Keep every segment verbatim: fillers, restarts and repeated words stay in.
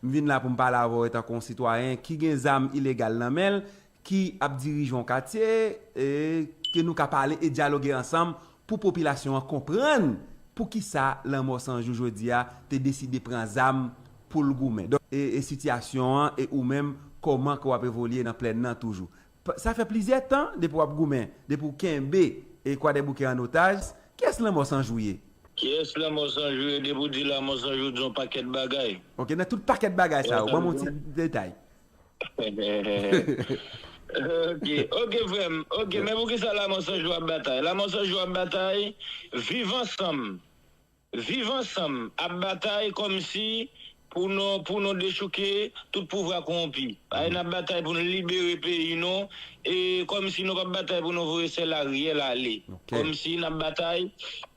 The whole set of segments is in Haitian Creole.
M vin la pou m pale avè w etanke yon sitwayen ki gen zam ilegal nan men l, ki ap dirije yon katye, e ke nou ka pale e dyaloge ansanm pou popilasyon an konprann poukisa Lanmò San Jou jodi a te deside pran zam pou l goumen. Donk, e, e sitiyasyon an, e ou menm, kòman ke w ap evolye nan plèn nan toujou. P-, sa fè plizyè tan depi w ap goumen, depi w kenbe, e, Kwadèboukè an otaj. Kiyès Lanmò San Jou ye? Kiyès Lanmò San Jou ye? Depi w di Lanmò San Jou, w di yon pakèt bagay. Ok, nan tout pakèt bagay sa yo, ban m yon ti detay. Ok, ok, frè m. Ok, men poukisa Lanmò San Jou ap batay? Lanmò San Jou ap batay, Viv Ansanm. Viv Ansanm ap batay kòmsi pou nou, pou nou dechouke tout pouvwa kowonpi. Paske n ap batay pou n libere peyi nou, e kòmsi nou p ap batay pou nou voye sèl Ariel ale. Ok. Kòmsi n ap batay,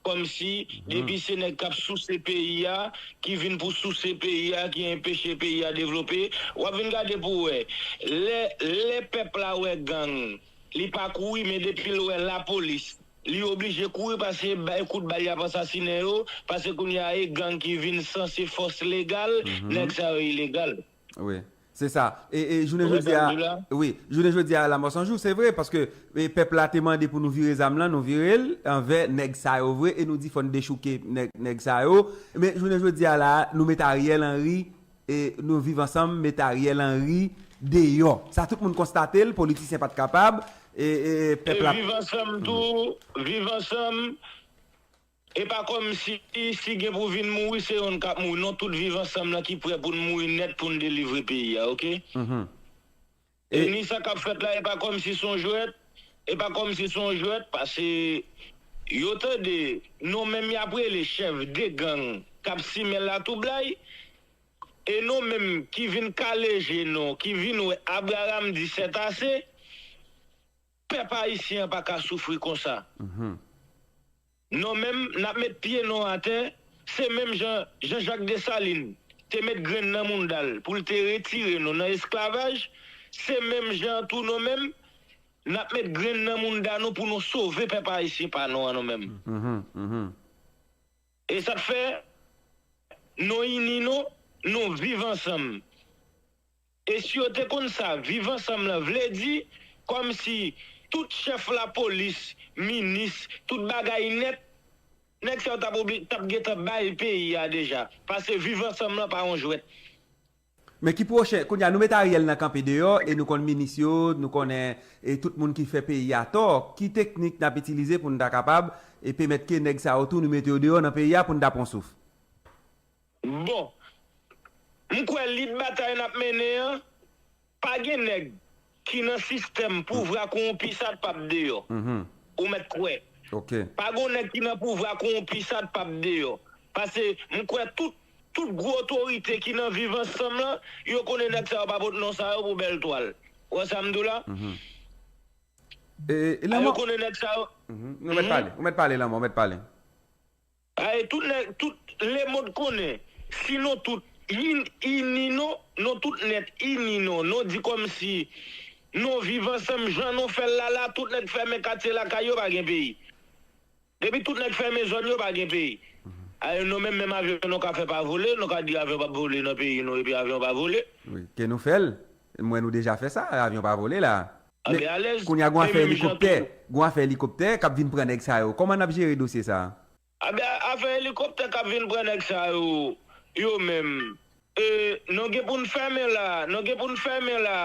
kòmsi depi se nèg k ap souse peyi a, ki vin pou souse peyi a, ki enpeche peyi a devlope, w ap vin gade pou w wè. Lè, lè pèp la wè gang, li pa kouri, men depi l wè lapolis, li oblije kouri paske bay kout bal y ap asasinen yo, paske kounye a e gang ki vin sanse fòs legal, nèg sa yo ilegal. Wi, se sa. E, e jounen jodi a, wi, jounen jodi a, Lanmò San Jou, se vre, paske, e, pèp la te mande pou nou vire zam lan, nou vire l anvè nèg sa yo vre, e nou di fò n dechouke nèg, nèg sa yo. Men jounen jodi a la, nou met Ariel Henry, e nou Viv Ansanm met Ariel Henry deyò. Sa tout moun konstate l, politisyen pa t kapab, e, e, e pèp la. E Viv Ansanm tou, Viv Ansanm, e pa kòmsi, si gen pou vin mouri, se yonn k ap mouri. Non, tout Viv Ansanm lan ki prè pou n mouri nèt pou n delivre peyi a, ok? E ni sa k ap fèt la, e pa kòmsi se yon jwèt, e pa kòmsi se yon jwèt, paske yo tande non menm y ap rele chèf de gang k ap simen latwoublay, e nou menm ki vin kale je nou, ki vin wè Abraram di sètase, pèp ayisyen an pa ka soufri konsa. Nou menm, n ap met pye nou atè, se menm jan Jean Jacques Dessalines te met grenn nan mounda l pou l te retire nou nan esklavaj, se menm jan tou nou menm, n ap met grenn nan mounda nou pou nou sove pèp ayisyen pa nou an nou menm. E sa k fè, nou ini nou, nou viv ansanm. E si yo te konn sa, viv ansanm lan vle di, kòmsi tout chèf lapolis, minis, tout bagay nèt, nèg sa yo t ap obli-, t ap gentan bay peyi a deja. Paske viv ansanm lan pa yon jwèt. Men ki pwochen, kounye a nou met Ariel nan kanpe deyò, e nou konn minis yo, nou konnen, e tout moun ki fè peyi a tò, ki teknik n ap itilize pou n ta kapab, e pèmèt ke nèg sa yo tou nou mete yo deyò nan peyi a pou n ta pran souf? Bon, m kwè lit batay n ap mennen an, pa gen nèg ki nan sistèm pouvwa kowonpi sa k p ap deyò. Ou mèt kwè. Pa gen nèg ki nan pouvwa kowonpi sa k p ap deyò. Paske m kwè tout, tout gwo otorite ki nan viv ansanm lan, yo konnen nèg sa yo pa pot non sa yo pou bèl twal. Ou wè sa m di w la? E, e, Lanmò, yo konnen nèg sa yo. Ou mèt pale, ou mèt pale, Lanmò, ou mèt pale. Ay, tout nèg, tout lemonn konnen, si nou tout in-, ini nou, nou tout nèt ini nou, nou di kòmsi nou viv ansanm jan nou fè l la, la, tout nèg fèmen katye lakay yo, pa gen peyi. Depi tout nèg fèmen zòn yo, pa gen peyi. Ay, nou menm, menm avyon nou ka fè pa vole, nou ka di avyon p ap vole nan peyi nou, epi avyon pa vole. Wi, ke nou fè l. M wè nou deja fè sa, avyon pa vole la. Men, kounye a, gon afè elikoptè, gon afè elikoptè k ap vin pran nèg sa yo. Kòman n ap jere dosye sa a? Anben, afè elikoptè k ap vin pran nèg sa yo, yo menm, e, nou gen pou n fèmen la, nou gen pou n fèmen la,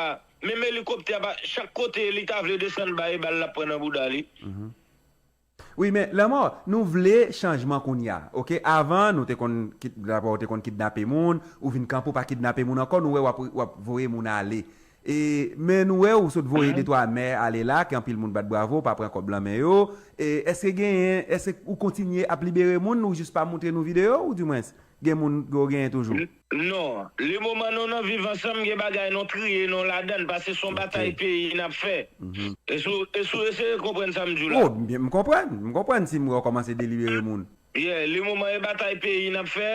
menm elikoptè a pa, chak kote li ta vle desann ba e bal l ap pran nan bouda li. Wi, men, Lanmò, nou vle chanjman kounye a, oke? Avan, nou te konn kid-, dabò, ou te konn kidnape moun, ou vin kanpe, ou pa kidnape moun ankò, nou wè w ap, w ap voye moun ale. E, men nou wè ou sot voye de twa mè ale la, ke anpil moun bat bravo, pa pran kòb lan men yo. E, èske genyen, èske ou kontinye ap libere moun, ou jis pa montre nou videyo, ou dimwens gen moun ke w genyen toujou? N-, non, lemoman nou nan viv ansanm, gen bagay nou triye nou ladan l, paske se yon batay peyi n ap fè. E si w, e si w eseye konprann sa m di w la. Oh, m konprann, m konprann si m wè w kòmanse delibere moun. Yeah, lemoman e batay peyi n ap fè,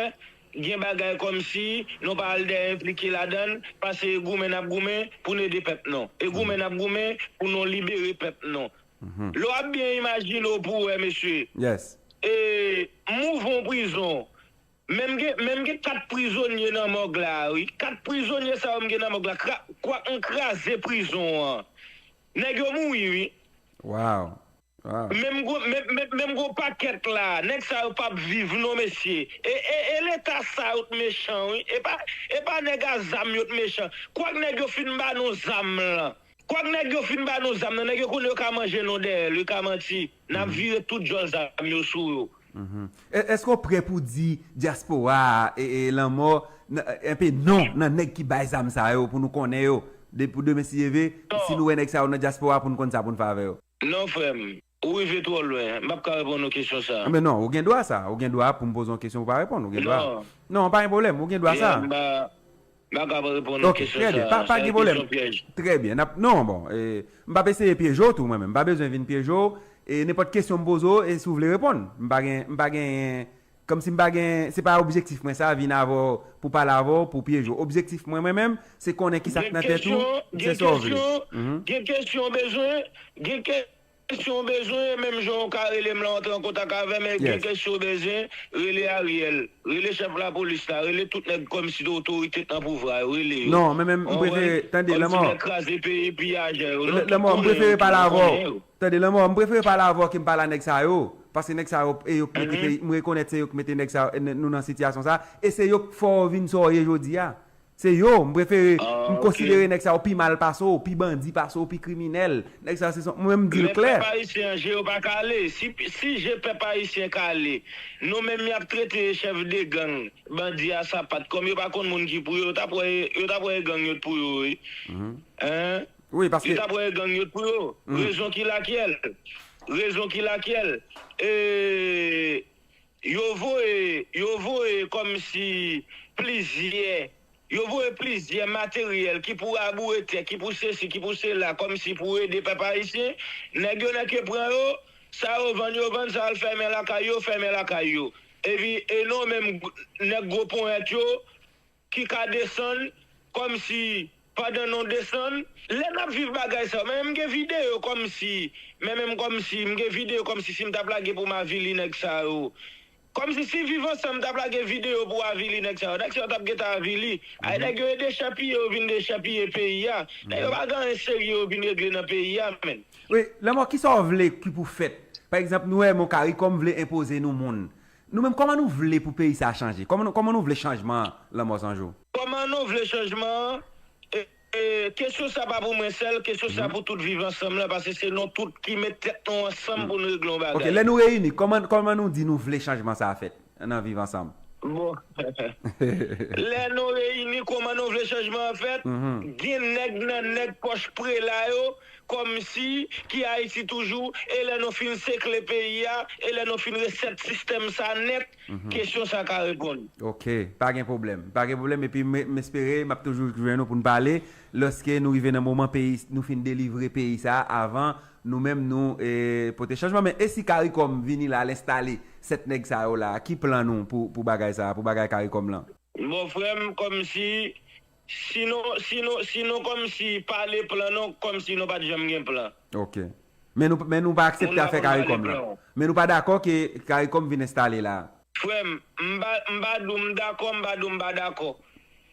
gen bagay kòmsi nou pa al dèyè enplike ladan l, paske e goumen n ap goumen pou n ede pèp nou. E goumen n ap goumen pou nou libere pèp nou. Lè w ap byen imajine w pou w wè, mesye. Yes. E, m ouvri yon prizon. Men m gen, men m gen kat prizonye nan mòg la, wi. Kat prizonye sa yo m gen nan mòg la. Kra, kwak m kraze prizon an. Nèg yo mouri, wi. Wow. Wow. Menm gwo, menm, menm, menm gwo pakèt la, nèg sa yo p ap viv non, mesye. E, e, e leta sa yo t mechan, wi. E pa, e pa nèg a zam yo t mechan. Kwak nèg yo fin ba nou zam lan. Kwak nèg yo fin ba nou zam nan, nèg yo konnen yo ka manje nou dèyè l, yo ka manti. N ap vire tout djòl zam yo sou yo. Èske w prè pou di dyaspora a e, e lanmò enpe non nan nèg ki bay zam sa yo pou nou konnen yo? Depi demen si Dye vle, si nou wè nèg sa yo nan dyaspora pou n konn sa pou n fè avè yo. Non, frè m, ou rive twò lwen. M p ap ka reponn ou kesyon sa a. Men non, ou gen dwa sa. Ou gen dwa pou m poze yon kesyon ou pa reponn. Ou gen dwa. Non, pa gen pwoblèm. Ou gen dwa sa. M pa ka reponn ou kesyon sa. Ok, trè byen. Pa, pa gen pwoblèm. Trè byen. Non, bon. M p ap eseye pyeje w tou, mwen menm. M pa bezwen vin pyeje w. E nenpòt kesyon m poze w, e si w vle reponn. M pa gen, m pa gen, kòmsi m pa gen, se pa objektif mwen sa, vin avè w pou pale avè w, pou pyeje w. Objektif mwen, mwen menm, se konnen kisa k nan tèt ou, se sa w vle. Gen kesyon w bezwen, gen kesyon w bezwen, menm jan w ka rele m la, antre an kontak avè m, e gen kesyon w bezwen, rele Ariel, rele chèf lapolis la, rele tout nèg kòmsi de otorite k nan pouvwa yo, rele yo. Non, men menm, m prefere, tande, lanmò. Kraze peyi, piyajè yo. Lanmò, m prefere pale avè w. Tande, lanmò, m prefere pale avè w ke m pale a nèg sa yo. Paske nèg sa yo, e yo k mete peyi, m rekonèt se yo k mete nèg sa yo, nou nan sitiyasyon sa. E se yo k fè w vin sa w ye jodi a. Se yo, m prefere, m konsidere nèg sa yo pi mal pase w, pi bandi pase w, pi kriminèl. Nèg sa yo se son, mwen menm m di l klè. Men pèp ayisyen an, je yo pa kale. Si, si je pèp ayisyen kale, nou menm y ap trete chèf de gang, bandi a sapat, kòm yo pa konn moun ki pou yo, yo t ap wè, yo t ap wè gang yo t pou yo, wi. Hein? Wi, paske. Yo t ap wè gang yo t pou yo. Rezon ki lakyèl? Rezon ki lakyèl? E, yo voye, yo voye kòmsi plizyè, yo voye plizyè materyèl ki pou raboure tè, ki pou sesi, ki pou sela, kòmsi pou ede pèp ayisyen. Nèg yo nèk yo pran yo, sa yo vann, yo vann, sa al fèmen lakay yo, fèmen lakay yo. Epi, e nou menm, nèg gwo ponyèt yo, ki ka desann kòmsi pandan nou desann. Lè n ap viv bagay sa yo, men m gen videyo kòmsi, men menm kòmsi, m gen videyo kòmsi si m t ap lage pou m avili nèg sa yo. Kòmsi si Viv Ansanm t ap lage videyo pou avili nèg sa yo, nèg sa yo t ap gentan avili. Ay, nèg yo e dechapiye, yo vin dechapiye peyi a. Nèg yo pa gen anyen serye yo vin regle nan peyi a, menn. Wi, lanmò, kisa w vle ki pou fèt? Pa egzanp, nou wè men yon karikòm vle enpoze nou moun. Nou menm, kòman nou vle pou peyi sa a chanje? Kòman nou, kòman nou vle chanjman an, Lanmò Sanjou? Kòman nou vle chanjman an? E, e, kesyon sa pa pou mwen sèl, kesyon sa pou tout Viv Ansanm lan, paske se nou tout ki met tèt nou ansanm pou nou regle yon bagay. Ok, lè nou reyini, kòman, kòman nou di nou vle chanjman sa a fèt nan Viv Ansanm? Bon. Lè nou reyini, kòman nou vle chanjman an fèt? Gen nèg nan nèg pòch prela yo, kòmsi ki Ayiti toujou, e lè nou fin sekle peyi a, e lè nou fin resèt sistèm sa nèt, kesyon sa ka reponn. Ok, pa gen pwoblèm. Pa gen pwoblèm, epi m, m espere m ap toujou jwenn ou pou n pale, lòske nou rive nan moman peyi, nou fin delivre peyi sa a, avan nou menm nou, e, pote chanjman. Men e si Karikòm vini la, l enstale sèt nèg sa yo la, ki plan nou pou, pou bagay sa a, pou bagay Karikòm lan? Bon, frè m, kòmsi, si nou, si nou, si nou kòmsi pale plan nou, kòmsi nou pa t janm gen plan. Ok. Men nou, men nou pa aksepte afè Karikòm lan. Men nou pa dakò ke Karikòm vin enstale la. Frè m, m pa, m pa di w m dakò, m pa di w m pa dakò.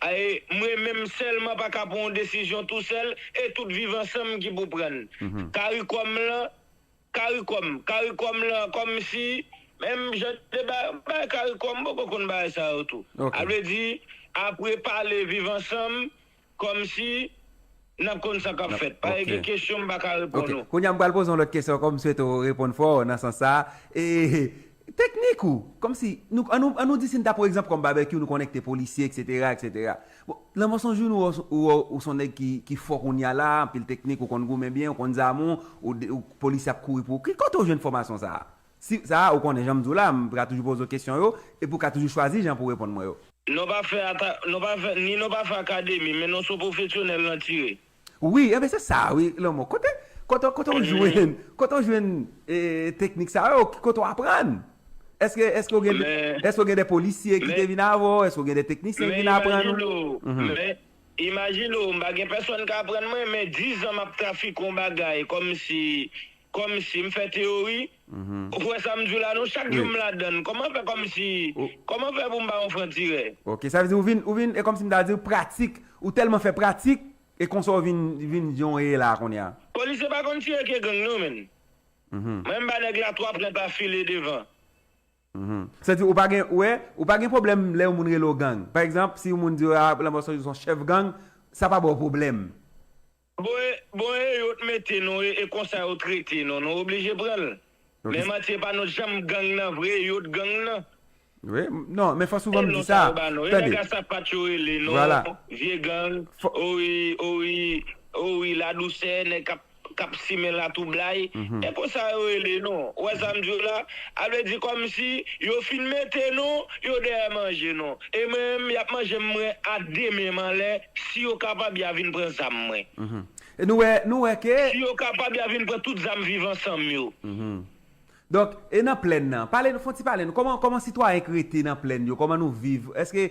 E, mwen menm sèlman pa ka pran yon desizyon tousèl, e tout Viv Ansanm ki pou pran l. Karikòm lan, Karikòm, Karikòm lan kòmsi, menm jan de ba, bay Karikòm, m poko konn bagay sa yo tou. Ok. A vle di, apre pale Viv Ansanm, kòmsi n ap konn sa k ap fèt. Parèy gen kesyon m pa ka reponn ou. Ok. Kounye a m pral poze w lòt kesyon ankò, m swete w reponn fò nan sans sa a. E teknik ou, kòmsi, nou, an nou, an nou di si n ta pran egzanp kòm Babekyou, nou konnen ke te polisye, etsetera, etsetera. Bon, Lanmò Sanjou, nou wè w, ou, ou s on nèg ki, ki fò kounye a la, anpil teknik, ou konn goumen byen, ou konn zam ou, ou, ou polisye ap kouri pou ou. Ki kote w jwenn fòmasyon sa a? Si, sa a, ou konnen jan m di w la, m ka toujou poze w kesyon yo, epi w ka toujou chwazi jan pou w reponn mwen yo. Nou pa fè ata, nou pa fè, ni nou pa fè akademi, men nou se pwofesyonèl nan tire. Wi, enben se sa, wi, Lanmò. Kote, kote, kote w jwenn, kote w jwenn, e, teknik sa yo, kote w aprann? Èske, èske w gen, èske w gen de polisye ki te vin avè w? Èske w gen de teknisyen ki vin aprann ou? Men, imajine w, men, imajine w, m pa gen pèsonn k aprann mwen, men diz an m ap trafike yon bagay, kòmsi, kòmsi m fè teyori, Ou wè sa m di w la, non, chak jou m ladann. Kòman fè kòmsi, kòman fè pou m pa yon frantirè? Ok, sa vle di ou vin, ou vin, e kòmsi m ta di w pratik, ou tèlman fè pratik, e konsa ou vin, vin jan w ye la kounye a. Polisye pa konn tire ke gang, non, menn. Mwen, m ba nèg la twa plant afile devan. Sa di, ou pa gen, ou wè, ou pa gen pwoblèm lè yon moun rele w gang. Pa egzanp, si yon moun di w, a, Lanmò San Jou se yon chèf gang, sa pa ba w pwoblèm. Bon, e, bon, e yo t mete nou, e, e konsa yo trete nou, nou oblije pran l. Men manti, e pa nou t janm gang nan vre, yo t gang nan. Wi, m- non, men fò souvan m di sa. Tande. Nèg a sapat yo rele nou, vye gang, owi, owi, owi, ladousè, nèg k ap, k ap simen latwoublay. E konsa yo rele nou. Ou wè sa m di w la? A vle di kòmsi yo fin mete nou, yo dèyè manje nou. E mwen menm, y ap manje m mwen a de men m anlè, si yo kapab, y a vin pran zam mwen. E nou wè, nou wè ke Si yo kapab, y a vin pran tout zam Viv Ansanm yo. Donk, e nan plèn nan, pale nou, fè yon ti pale nou, kòman, kòman sitwayen k rete nan plèn yo, kòman nou viv, èske,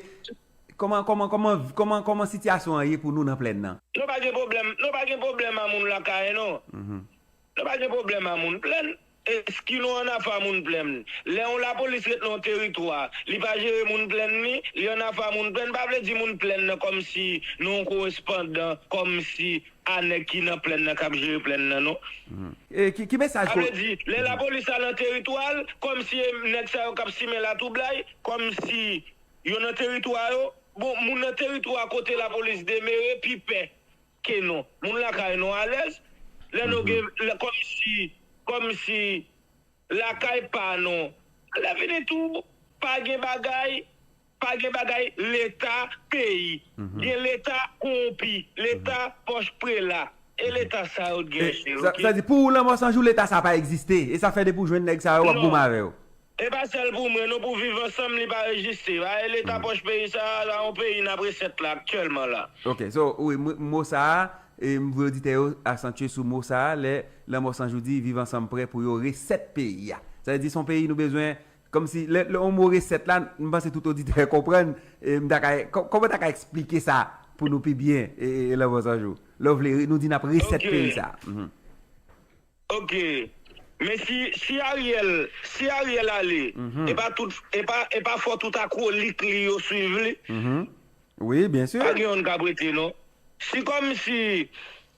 kòman, kòman, kòman, kòman, kòman sitiyasyon an ye pou nou nan plèn nan? Nou pa gen pwoblèm, nou pa gen pwoblèm a moun lakay, non. Nou pa gen pwoblèm a moun plèn. Eski nou ann afè a moun plèn? Lè yon lapolis ret nan yon teritwa, li pa jere moun plèn li, li ann afè a moun plèn, pa vle di moun plèn nan kòmsi nou yon korespondan, kòmsi a nèg ki nan plèn nan k ap jere plèn nan, non. E ki, ki mesaj Sa vle di, lè lapolis al nan teritwa l, kòmsi e nèg sa yo k ap simen latwoublay, kòmsi yo nan teritwa yo, bon, moun nan teritwa kote lapolis demere pi pè ke nou. Moun lakay nou alèz, lè nou gen, lè, kòmsi, kòmsi lakay pa nou. Lè fini tou, pa gen bagay, pa gen bagay Leta peyi. Gen Leta kowonpi, Leta pòch prela. E Leta sa yo t E, genyen, sa, ok? Sa di, pou ou, Lanmò San Jou, Leta sa pa egziste. E sa fè depi w jwenn nèg sa yo, w ap goumen avè yo. E pa sèl pou mwen, non, pou Viv Ansanm, li pa rejistre. Pa e Leta pòch peyi sa, la, yon peyi n ap resèt la, aktyèlman la. Ok, so, wi, mo sa a, e m vle oditè yo asantye sou mo sa a, lè Lanmò San Jou di, Viv Ansanm prè pou yo resèt peyi a. Sa vle di, se yon peyi nou bezwen, kòmsi, lè, lè yon mo resèt la, m panse tout oditè konprann, e m ta ka, kò-, kòman w ta ka eksplike sa pou nou pi byen, e, e, e Lanmò San Jou? Lè w vle, nou di n ap resèt Ok. peyi sa. Mhm. Ok. Men si, si Ariel, si Ariel ale, Mhm. e pa tout, e pa, e pa fò tout akolik li yo swiv li. Mhm. Wi, byen si. Pa gen youn k ap rete, non. Si kòmsi,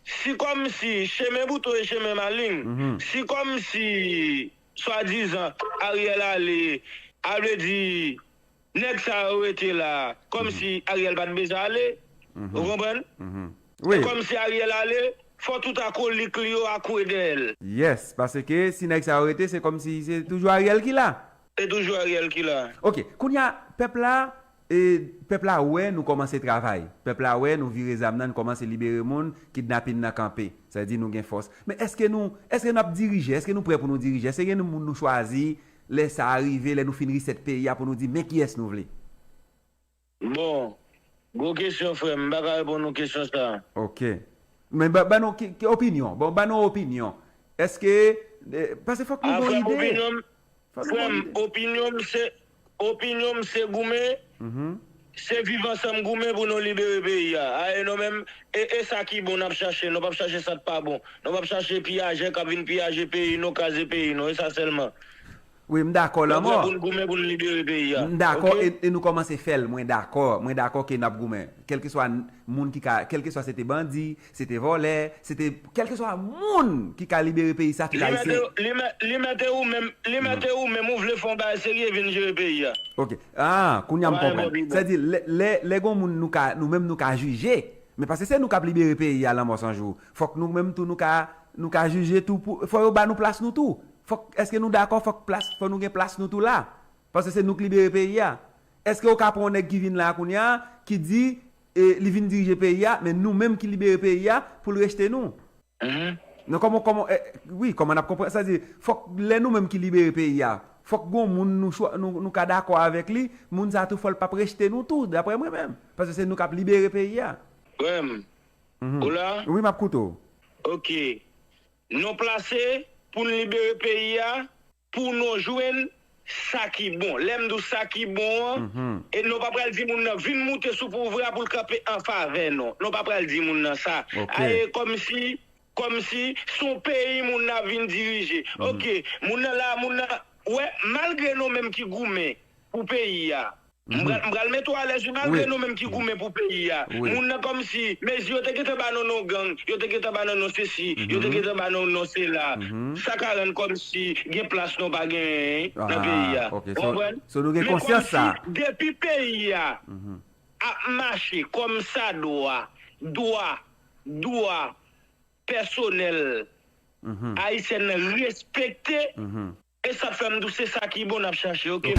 si kòmsi, chemen bouton e chemen malin, Mhm. si kòmsi, swadizan, Ariel ale, a vle di, nèg sa yo rete la, kòmsi Ariel pa t bezwen ale. Ou konprann? Mhm. E Wi. kòmsi Ariel ale, fò tout akolik li yo akouri dèyè l. Yes, paske si nèg sa yo rete, se kòmsi se toujou Ariel ki la. Se toujou Ariel ki la. Ok, kounye a, pèp la, e, pèp la wè nou kòmanse travay. Pèp la wè nou vire zam nan, nou kòmanse libere moun, kidnapin nan kanpe. Sa vle di nou gen fòs. Men èske nou, èske n ap dirije? Èske nou prè pou nou dirije? Èske gen moun nou chwazi? Lè sa a rive, lè nou fin reset peyi a pou nou di men kiyès nou vle. Bon, gwo kesyon frè m, m pa ka reponn ou kesyon sa. Ok. Men ba, ba nou ki, ki opinyon. Bon, ba nou opinyon. Èske, eh, paske fòk nou Ah, gen frè m, ide. opinyon m, Fòk nou frè gen m, ide. opinyon m se, opinyon m se goumen, Mhm. se viv ansanm goumen pou nou libere peyi a. A, e nou menm, e, e sa ki bon n ap chache, nou p ap chache sa k pa bon. Nou p ap chache piyajè k ap vin piyaje peyi nou, kraze peyi nou, e sa sèlman. Wi, m dakò, Lanmò. Pou n goumen pou n libere peyi a. M dakò, Ok? e, e nou kòmanse fè l. Mwen dakò. Mwen dakò ke n ap goumen. Kèlkeswa n-, moun ki ka, kèlkeswa se te bandi, se te vòlè, se te, kèlkeswa moun ki ka libere peyi sa, tout Li mèt, ayisyen. li mèt, li mèt ou menm, li mèt ou menm, ou vle fè yon bagay serye, vin jere peyi a. Ok. Ah, kounye a m Bagay konprann. bò pi bon. Sa di, lè, lè, lè gon moun nou ka, nou menm nou ka jije, men paske se nou k ap libere peyi a, Lanmò San Jou. Fòk nou menm tou nou ka, nou ka jije tou pou, fò yo ba nou plas nou tou. Fòk, èske nou dakò, fòk plas, fò nou gen plas nou tou la? Paske se nou k libere peyi a. Èske ou ka pran yon nèg ki vin la kounye a, ki di, e, li vin dirije peyi a, men nou menm ki libere peyi a, pou l rejte nou? Mhm. Non, kòman, kòman, e, wi, kòman n ap konprann? Sa di, fòk lè nou menm ki libere peyi a, fòk gon moun nou chwa, nou, nou ka dakò avèk li, moun sa tou fò l p ap rejte nou tou, daprè mwen menm. Paske se nou k ap libere peyi a. Frè m, Mhm. ou la? Wi, m ap koute w. Ok. Nou plase pou n libere peyi a, pou nou jwenn sa ki bon. Lè m di w sa ki bon an, Mhm. e nou pa pral di moun nan vin moute sou pouvwa pou l kanpe an favè nou. Nou pa pral di moun nan sa. Ok. A, e kòmsi, kòmsi se yon peyi moun nan ap vin dirije. Oke, moun nan la, moun nan, wè, malgre nou menm ki goumen pou peyi a, m pral, m pral mete w alèz, wi, malgre nou menm ki goumen pou peyi a, moun nan kòmsi, mezi yo te gentan ba nou non gang, yo te gentan ba nou non sesi, yo te gentan ba nou non sela. Sa ka rann kòmsi gen plas nou pa genyen nan peyi a. Ou konprann? Men kòmsi depi peyi a ap mache kòmsadwa, dwa, dwa pèsonèl ayisyèn nan respekte, e sa k fè m di w se sa ki bon n ap chache, oke?